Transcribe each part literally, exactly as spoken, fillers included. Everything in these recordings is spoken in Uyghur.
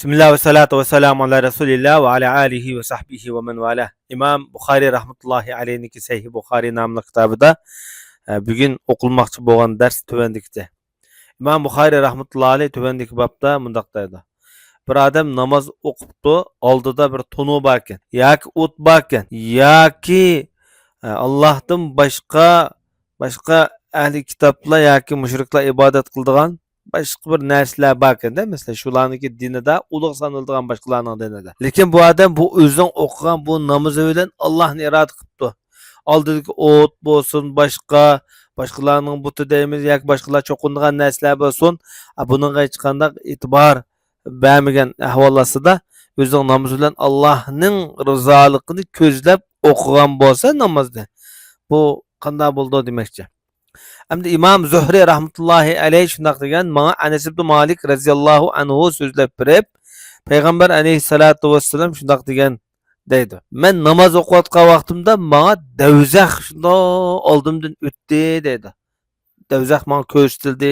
بىسمىللا ۋە سالاتۇ ۋە سالامۇ ئالا رەسۇلىللا ۋە ئالا ئالىھى ۋە ساھبىھى ۋە مەن ۋالا. ئىمام بۇخارىي رەھمەتۇللاھى ئەلەيھنىڭكى سەھىھ بۇخارىي ناملىق كىتابىدا، ئە، بۈگۈن ئوقۇلماقچى بولغان دەرس تۆۋەندىكىچە. ئىمام بۇخارىي رەھمەتۇللاھى ئەلەيھ تۆۋەندىكى بابتا مۇنداق دەيدۇ. بىر ئادەم ناماز ئوقۇپتۇ، ئالدىدا بىر تونۇر باركەن، ياكى ئوت باركەن، ياكى، ئە، ئاللاھتىن باشقا، باشقا ئەھلى كىتابلار ياكى مۇشرىكلار ئىبادەت قىلىدىغان باشقا بىر نەرسىلەر باركەندە، مەسىلەن، شۇلارنىڭكى دىنىدا ئۇلۇغ سانىلىدىغان باشقىلارنىڭ دىنىدا. لېكىن بۇ ئادەم بۇ ئۆزىنىڭ ئوقۇغان بۇ نامىزى بىلەن ئاللاھنى ئىرادە قىپتۇ. ئالدىدىكى ئوت بولسۇن، باشقا، باشقىلارنىڭ بۇتى دەيمىز ياكى باشقىلار چوقۇنىدىغان نەرسىلەر بولسۇن، ئا، بۇنىڭغا ھېچقانداق ئېتىبار بەرمىگەن ئەھۋال ئاستىدا ئۆزىنىڭ نامىزى بىلەن ئاللاھنىڭ رىزالىقىنى كۆزلەپ ئوقۇغان بولسا نامازنى، بۇ قانداق بولىدۇ دېمەكچى. ئەمدى ئىمام زۆھرى رەھمەتۇللاھى ئەلەيھ شۇنداق دېگەن، ماڭا ئەنەس ئىبنى مالىك رەزىياللاھۇ ئەنھۇ سۆزلەپ بېرىپ، پەيغەمبەر ئەلەيھىسسالاتۇ ۋەسسالام شۇنداق دېگەن دەيدۇ. مەن ناماز ئوقۇۋاتقان ۋاقتىمدا ماڭا دەۋزەخ شۇنداق ئالدىمدىن ئۆتتى دەيدۇ. دەۋزەخ ماڭا كۆرسىتىلدى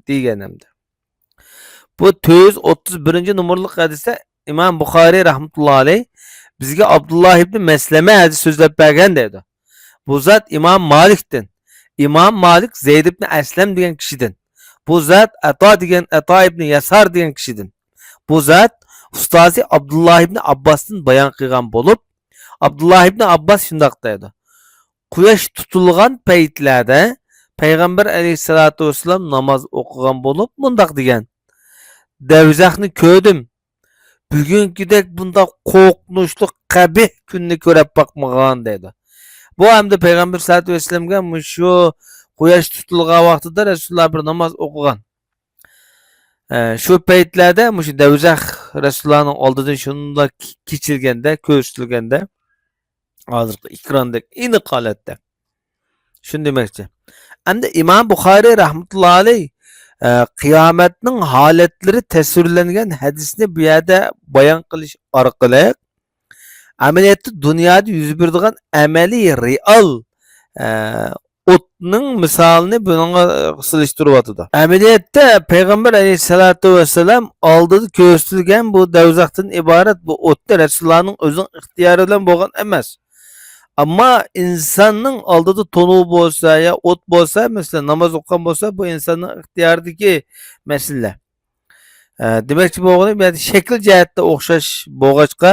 دېگەن ئەمدى. بۇ تۆت يۈز ئوتتۇز بىرىنچى نومۇرلۇق ھەدىستە ئىمام بۇخارىي رەھمەتۇللاھى ئەلەيھ بىزگە ئابدۇللا ئىبنى مەسلەمە ھەدىس سۆزلەپ بەرگەن دەيدۇ. بۇ زات ئىمام مالىكتىن، ئىمام مالىك زەيد ئىبنى ئەسلەم دېگەن كىشىدىن، بۇ زات ئەتا دېگەن، ئەتا ئىبنى ياسار دېگەن كىشىدىن، بۇ زات ئۇستازى ئابدۇللا ئىبنى ئابباستىن بايان قىلغان بولۇپ، ئابدۇللا ئىبنى ئابباس شۇنداق دەيدۇ. قۇياش تۇتۇلغان پەيتلەردە پەيغەمبەر ئەلەيھىسسالاتۇ ۋەسسالام ناماز ئوقۇغان بولۇپ مۇنداق دېگەن، دەۋزەخنى كۆردۈم. بۈگۈنكىدەك بۇنداق قورقۇنچلۇق قەبىھ كۈننى كۆرۈپ باقمىغان دەيدۇ. بۇ ئەمدى پەيغەمبەر سەللەللاھۇ ئەلەيھى ۋەسەللەمگە مۇشۇ قۇياش تۇتۇلغان ۋاقتىدا رەسۇلۇللا بىر ناماز ئوقۇغان. ئە، شۇ پەيتلەردە مۇشۇ دەۋزەخ رەسۇلۇللانىڭ ئالدىدىن شۇنداق كېچىلگەندە، كۆرسىتىلگەندە، ھازىرقى ئېكراندەك ئېنىق ھالەتتە. شۇنى دېمەكچى. ئەمدى ئىمام بۇخارىي رەھمەتۇللا ئەلەيھ، ئە، قىيامەتنىڭ ھالەتلىرى تەسۋىرلەنگەن ھەدىسنى بۇ يەردە بايان قىلىش ئارقىلىق، ئەمەلىيەتتە دۇنيادا يۈز بېرىدىغان ئەمەلىي، رېئال، ئە، ئوتنىڭ مىسالىنى بۇنىڭغا سېلىشتۇرۇۋاتىدۇ. ئەمەلىيەتتە پەيغەمبەر ئەلەيھىسسالاتۇ ۋەسسالام ئالدىدا كۆرسىتىلگەن بۇ دەۋزەختىن ئىبارەت بۇ ئوتنى رەسۇلۇللانىڭ ئۆزىنىڭ ئىختىيارى بىلەن بولغان ئەمەس. ئەمما ئىنساننىڭ ئالدىدا تونۇر بولسا يا ئوت بولسا، مەسىلەن، ناماز ئوقۇغان بولسا، بۇ ئىنساننىڭ ئىختىيارىدىكى مەسىلە. ئە، دېمەكچى بولغىنىم، بۇ يەردە شەكىل جەھەتتە ئوخشاش بولغاچقا،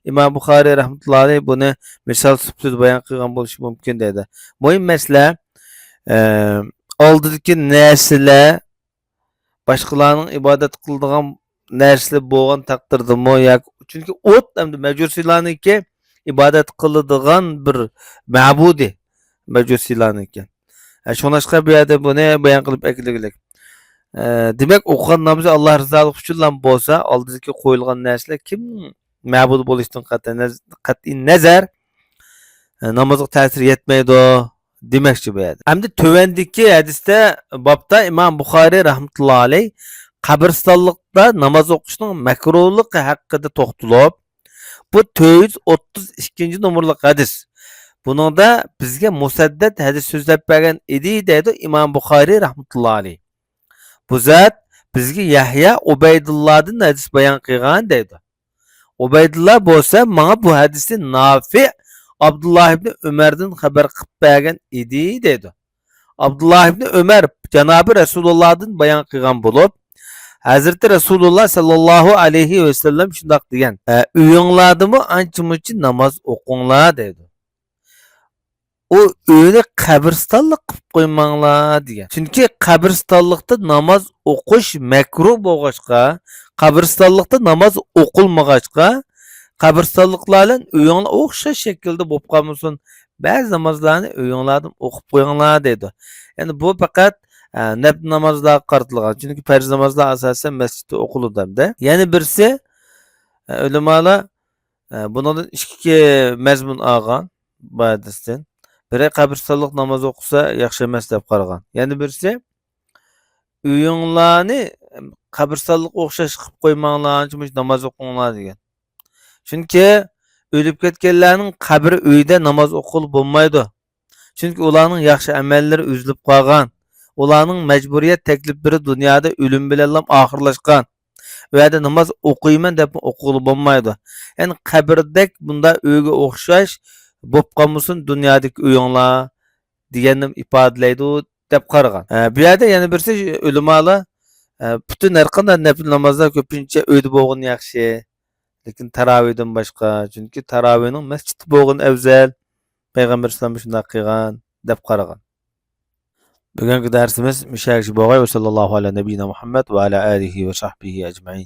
ئىمام بۇخارىي رەھمەتۇللا ئەلەيھ بۇنى مىسال سۈپىتىدە بايان قىلغان بولۇشى مۇمكىن دەيدۇ. مۇھىم مەسىلە، ئە، ئالدىدىكى نەرسىلەر باشقىلارنىڭ ئىبادەت قىلىدىغان نەرسىلەر بولغان تەقدىردىمۇ ياكى، چۈنكى ئوت ئەمدى مەجۇسىيلارنىڭكى ئىبادەت قىلىدىغان بىر مەبۇدى مەجۇسىيلارنىڭكى. ئە، شۇڭلاشقا بۇ يەردە بۇنى بايان قىلىپ ئەكېلىگلىك. ئە، دېمەك، ئوقۇغان نامىزى ئاللا رىزالىقى ئۈچۈنلا بولسا، ئالدىدىكى قويۇلغان نەرسىلەر كىمنىڭ مەبۇدى بولۇشىدىن قەتئىي نەز-، قەتئىي نەزەر، ئە، نامازغا تەسىر يەتمەيدۇ دېمەكچى بۇ يەردە. ئەمدى تۆۋەندىكى ھەدىستە، بابتا ئىمام بۇخارىي رەھمەتۇللا ئەلەيھ قەبرىستانلىقتا ناماز ئوقۇشنىڭ مەكرۇھلۇقى ھەققىدە توختىلىپ، بۇ تۆت يۈز ئوتتۇز ئىككىنچى نومۇرلۇق ھەدىس. بۇنىڭدا بىزگە مۇسەددەد ھەدىس سۆزلەپ بەرگەن ئىدى، دەيدۇ ئىمام بۇخارىي رەھمەتۇللا ئەلەيھ. بۇ زات بىزگە يەھيا ئۇبەيدۇللادىن ھەدىس بايان قىلغان، دەيدۇ. ئۇبەيدۇللا بولسا ماڭا بۇ ھەدىسنى نافىئ ئابدۇللا ئىبنى ئۆمەردىن خەۋەر قىلىپ بەرگەن ئىدى، دەيدۇ. ئابدۇللا ئىبنى ئۆمەر جانابى رەسۇلۇللادىن بايان قىلغان بولۇپ، ھەزرىتى رەسۇلۇللا سەللەللاھۇ ئەلەيھى ۋەسەللەم شۇنداق دېگەن، ئە، ئۆيۈڭلاردىمۇ ئانچە-مۇنچە ناماز ئوقۇڭلار، دەيدۇ. ئۇ ئۆينى قەبرىستانلىق قىلىپ قويماڭلار، دېگەن. چۈنكى قەبرىستانلىقتا ناماز ئوقۇش مەكرۇھ بولغاچقا، قەبرىستانلىقتا ناماز ئوقۇلمىغاچقا، قەبرىستانلىقلار بىلەن ئۆيۈڭلار ئوخشاش شەكىلدە بولۇپ قالمىسۇن، بەزى نامازلارنى ئۆيۈڭلاردىن ئوقۇپ قويۇڭلار، دەيدۇ. يەنى بۇ پەقەت، ئە، نەپلى نامازلارغا قارىتىلغان. چۈنكى پەرز نامازلار ئاساسەن مەسچىتتە ئوقۇلىدۇ ئەمدى. يەنە بىرسى، ئە، ئۆلىمالار، ئە، بۇنىڭدىن ئىككى مەزمۇن ئالغان بۇ ھەدىستىن. بىرى قەبرىستانلىق ناماز ئوقۇسا ياخشى ئەمەس دەپ قارىغان. يەنە بىرسى ئۆيۈڭلارنى قەبرىستانلىققا ئوخشاش قىلىپ قويماڭلار، ئانچە مۇنچە ناماز ئوقۇڭلار دېگەن. چۈنكى ئۆلۈپ كەتكەنلەرنىڭ قەبرە ئۆيىدە ناماز ئوقۇغىلى بولمايدۇ. چۈنكى ئۇلارنىڭ ياخشى ئەمەللىرى ئۈزۈلۈپ قالغان. ئۇلارنىڭ مەجبۇرىيەت تەكلىپلىرى دۇنيادا ئۆلۈم بىلەنلا ئاخىرلاشقان. ئۇ يەردە ناماز ئوقۇيمەن دەپ ئوقۇغىلى بولمايدۇ. يەنى قەبرىدەك بۇنداق ئۆيگە ئوخشاش بولۇپ قالمىسۇن دۇنيادىكى ئۆيۈڭلار دېگەننى ئىپادىلەيدۇ دەپ قارىغان. ئە، بۇ يەردە يەنە بىرسى ئۆلىمالار، ئە، پۈتۈن ھەر قانداق نەپلى نامازلار كۆپىنچە ئۆيدە بولغىنى ياخشى. لېكىن تاراۋىدىن باشقا، چۈنكى تاراۋىنىڭ مەسچىتتە بولغىنى ئەۋزەل، پەيغەمبەر ئەلەيھىسسالام شۇنداق قىلغان دەپ قارىغان. بۈگۈنكى دەرسىمىز مۇشۇ يەرگىچە بولغاي. ۋەسەللاللاھۇ ئەلا نەبىينا مۇھەممەد ۋە ئەلا ئالىھى ۋە سەھبىھى ئەجمەئىن.